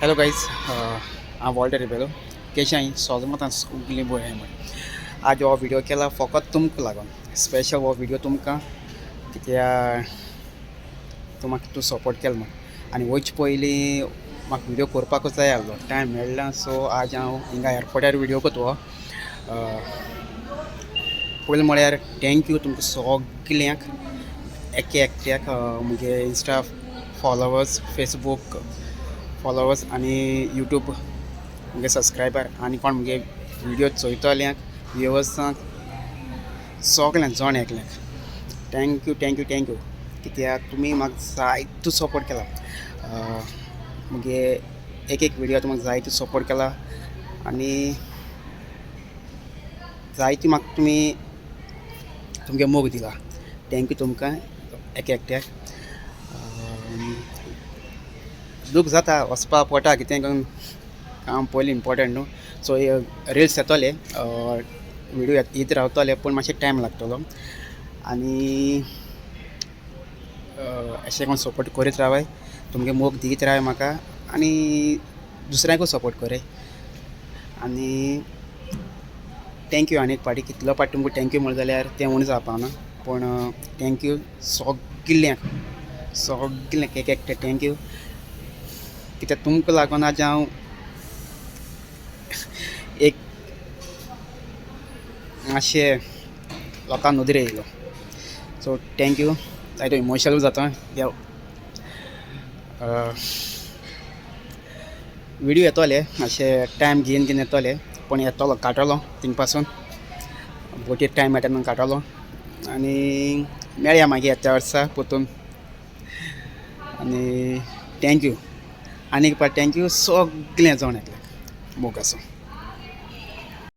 Hello guys, हांव Walter Rebelo. केशें सोजमतान सगळीं बरें म्हण आज हो व्हिडियो केला फकत तुमकां लागून. स्पेशल हो व्हिडियो तुमकां, कित्याक तूं म्हाका तूं सपोर्ट केलो म्हण. आनी वयचे पयलीं म्हाका व्हिडियो करपाकूच जाय आसलो, टायम मेळना. सो आज हांव हिंगा एअरपोर्टार व्हिडियो करता हो. पयलीं म्हळ्यार thank you तुमकां सगल्यांक, एक एकट्याक, मुगे इन्स्टा फॉलोवर्स, फेसबूक फॉलोवर्स आनी यूट्यूब मुगे सबस्क्रायबर आनी कोण मुगे व्हिडियो चोयतल्यांक, व्युवर्सांक, सगल्यांक, जण एकल्यांक thank you, thank you, thank you. कित्याक तुमी म्हाका जायतो सपोर्ट केला. मुगे एक एक व्हिडियो तुमकां जायतो सपोर्ट केला आनी जायती म्हाका तुमी तुमगे मोग दिला. Thank you तुमकां एक एकट्याक. दूख जाता, वचपा पडटा, कितें करून काम पयलीं इम्पोर्टंट न्हू. सो रिल्स येतले, व्हिडियो येत रावतले, पूण मातशें टायम लागतलो. आनी अशें कोण सपोर्ट करीत रावाय, तुमगे मोग दीत रावाय म्हाका आनी दुसऱ्यांकूय सपोर्ट कराय. आनी thank you आनी एक पाटी. कितलो पाटी तुमकां thank you म्हणलें जाल्यार तें उणें जावपा ना, पूण thank you सगल्यांक, सगल्यांक एक एकटें thank you. कित्याक तुमकां लागून आज हांव एक मातशें लोकां नदरे येयलो. So thank you. जायतो इमोशनल जाता. व्हिडियो येतोले, मातशें टायम घेवन घेवन येतोले, पूण येतलो. काडटलो थिंग पासून बोटीर टायम मेळटा तेन्ना काडटलो. आनी मेळया मागीर येत्या वर्सा परतून. आनी thank you, आनी एक पाट thank you सगळें जाण एकल्याक. मोग आसूं.